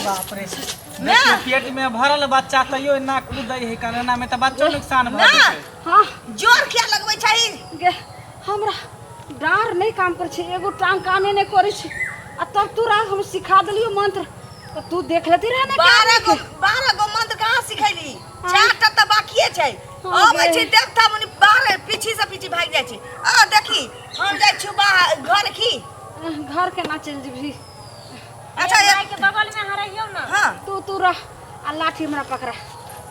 बाप रे, देखियौ, पेट में भरल बच्चा तैयो एना कूदै है, कन एना में तऽ बच्चो नुकसान भऽ ना। जेतै। हाँ। जोर किया लगबै छही? गे, हमरा डाँर नहि काम करै छै, एगो टांग कामे नहि करै छै। आ तब तोरा हम सिखा देलियौ मंत्र, तऽ तू देख लेती रहे ने। 12 गो, 12 गो मंत्र कहाँ सिखैली? चार टा तऽ बाकिए छै। हाँ। अबै गे। छै देवता मुनि बाहर, पीछी से पीछी भागि जाइ छै। आ देखी, हम जाइ छी बाहर घर की। घर केना चलि जेबही? अच्छा। माय के बगल में अहाँ रहियौ ना। हाँ। तू तू रह आ लाठी हमरा पकड़ा।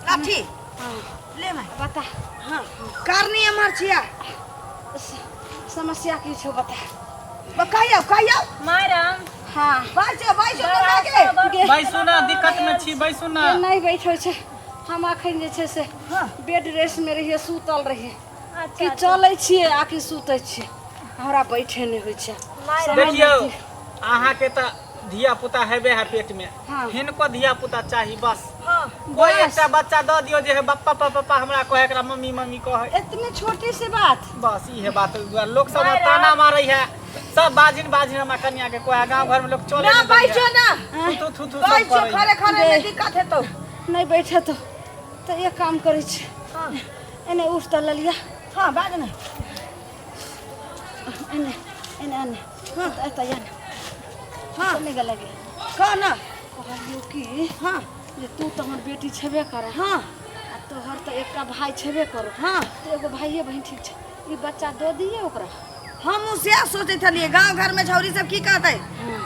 लाठी? हाँ। ले माय। बता। हाँ, कारनी अमर छिया। समस्या की छौ, बता। कहियौ, कहियौ। मैडम। हाँ। बाजो, बाजो तो गे। बैसू ना, दिक्कत में छी, बैसू ना। के नहि बैठै छै। हम अखन जे छै से हाँ। बेड रेस्ट में रहियै, सुतल रहियै। अच्छा। कि चलै छियै आ कि सुतै छियै, हमरा बैठे नहि होइ छै। माय। देखियौ, अहाँके तऽ धिया पुता हेबे है पेट में। हाँ। हिनको धिया पुता चाही बस। हाँ। कोई एकटा बच्चा दऽ दियौ जे हे पप्पा पप्पा हमरा कहै, एकरा मम्मी मम्मी कहै। इतने छोटी सी बात? बस इहे बात दुआरे लोक सब ताना मारै है, सब बाजिन बाजिन हमरा कनिया के कहै, गाँव घर में लोग चले ना। नहि दैए। बैठो ना। थू थू थू थू सब बैठो। करै है। खरे खरे में दिक्कत हेतौ। नहि बैठे तऽ एक काम करै छी। हाँ। एने उठ तऽ ललिया। हाँ, बाज ना। एने एने एने। हाँ। एतऽ या ने। हाँ। नहि गेल लगे। कह ना। कहलियौ कि हाँ। जे तू तऽ हमर बेटी छेबे करे। हाँ। आ तोहर तऽ एकटा भाय छेबे करो। हाँ। तऽ एगो भाइये बहिन ठीक छै, ई बच्चा दऽ दियै ओकरा। हमहूँ सएह सोचैत छलियै, गाँव घरमे छौरी सब की कहतै,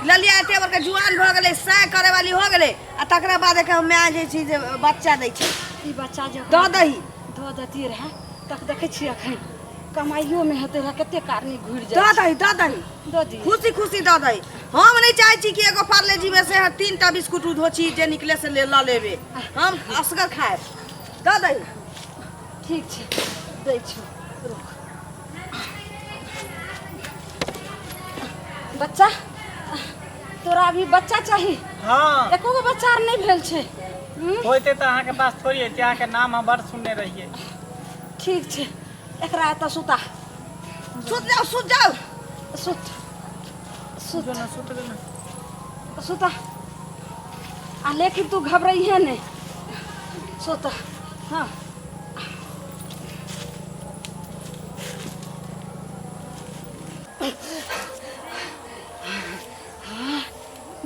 ललिया एते बड़का जुआन भऽ गेलै, सएह करे वाली हो गेलै, आ तकरा बाद एकर माय जे छै जे बच्चा दै छै। ई बच्चा जे दऽ दही। दऽ देतियै रहए तक देखै छियै अखन कमाइयोमे हेतै रहए, कते कारनी घुरि दऽ जाइ। दही, दऽ दही। दऽ दियै। खुशी खुशी दऽ दही। हम नहि चाहै छी कि एगो पार्ले जी में से तीन टा बिस्कुट उधो छी जे निकले से ले लऽ लेबे, हम असगर खायब। दऽ दही। ठीक छै, दै छी, रुक। बच्चा तोरा अभी बच्चा चाही? हाँ। एको गो बच्चा आर नहि भेल छै, हम्म? होइते तऽ अहाँके पास थोड़ी होइते, अहाँके नाम हम बड़ सुनने रहियै। ठीक छै, एकरा एतऽ सुता। सुत जाउ, सुत जाउ। सुत, सुत। जो ना, सुत जो ना। सुता आ, लेकिन तू घबराइहे नहि, सुत। हाँ।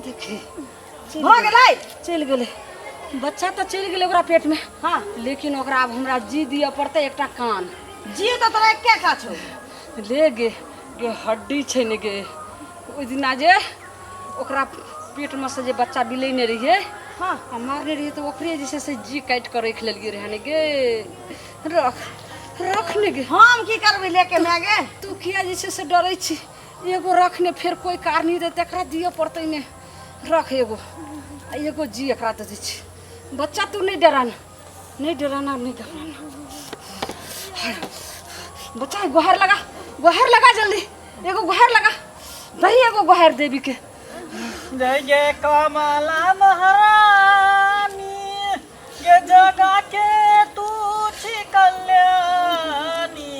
देखी, चलि भऽ गेलै। चलि गेलै बच्चा तऽ चलि गेलै ओकरा पेटमे। हाँ। लेकिन ओकरा आब हमरा जी दिअ पड़तै एकटा कान। जी तऽ तोरा एके टा छौ। ले गे, गे हड्डी छै ने गे, ओहि दिना जे ओकरा पेटमे से जे बच्चा बिलैने रहियै हाँ। आ मारने रहियै, तऽ ओकरे जे छै से जी काटि कऽ राखि लेलियै रहए ने गे। रख, रख ने गे। हम की करबै लेके माय गे? तू किया जे छै से डरै छी? एगो रख ने, फेर कोइ कारनी दे तकरा दिअ पड़तै ने। रख एगो, आ एगो जी एकरा दऽ दै छी। बच्चा, तू नहि डराना, नहीं डराना, नहीं घबराना। बच्चा, गुहार लगा, गुहार लगा जल्दी, एगो गुहार लगा दही, एगो गुहार देवी के। जय गे कमला महारानी गे, जगा के तू छी कल्याणी,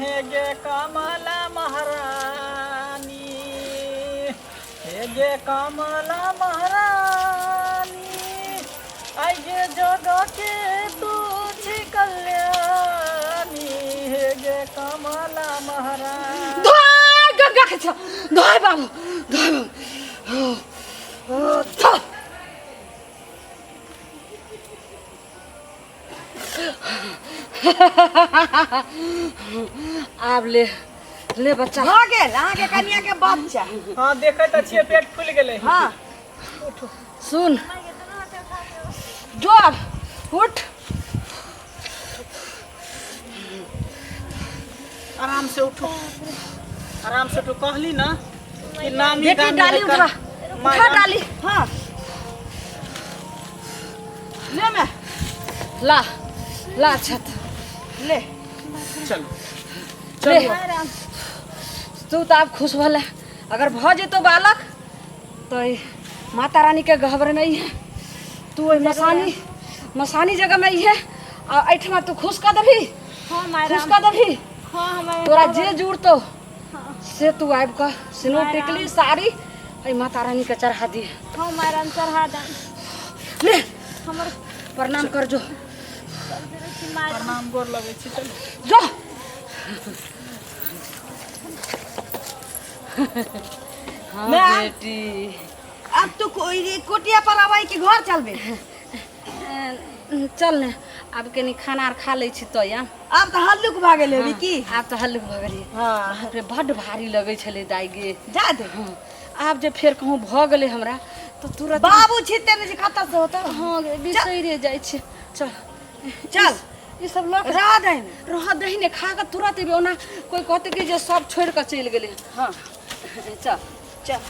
हे गे कमला महारानी, हे गे कमला महारानी, आई गे जगा के तू छी कल्याणी, हे गे कमला महारानी। धोय गंगा के छो, धोय बाबू, धोय बाबू, धो। आब ले ले बच्चा। भऽ गेल अहाँके कनिया के बच्चा। हाँ, देखै तऽ छियै, पेट फुलि गेलै। हाँ। सुन, जो आब उठ। आराम से उठो, आराम से उठो। कहली ना कि नामी बेटी, गामी डाली है। उठा। उठा डाली। हाँ, ले मैं। ला, ला छत। ले। चलो। ले। चलो। तू तऽ आब खुश भले। अगर भऽ जेतौ बालक तऽ ई माता रानी के गहबर में है, तू ओहि मसानी मसानी जगह में है, आ एहिठमा तू खुश कऽ देबही। हाँ माय। खुश कऽ देबही। हाँ, हमारे तोरा जे जुड़तौ से तू आबि कऽ सिनूर, टिकली, साड़ी एहि माता रानी के चढ़ा दिहे। हाँ मायराम, चढ़ा दम। ले हमर प्रणाम कर जो। प्रणाम, गोर लगै छी, चलू। जो। हाँ मैं- बेटी। अब तू कोटिया पर आबै कि घर चलबे? चल ने, आब कनी खाना आर खा लै छी तो या। आब तऽ हल्लुक भऽ गेल हेबी की? आब तऽ हल्लुक भऽ गेलियै। हाँ। बाप रे, बड्ड भारी लगै छलै दाइ गे। जा दे। हाँ, आब जे फेर कहूँ भऽ गेलै हमरा तऽ तुरंत बाबू छिते नहि छै, कतऽ से होतौ? हाँ गे, बिसैरे जाइ छै। चल। चल। ई सब लऽ कऽ रह दे ने। रह दही ने, खा कऽ तुरंत एबै। ओना कोइ कहतै कि जे सब छोड़ि कऽ चलि गेलै। हाँ। चल। चल।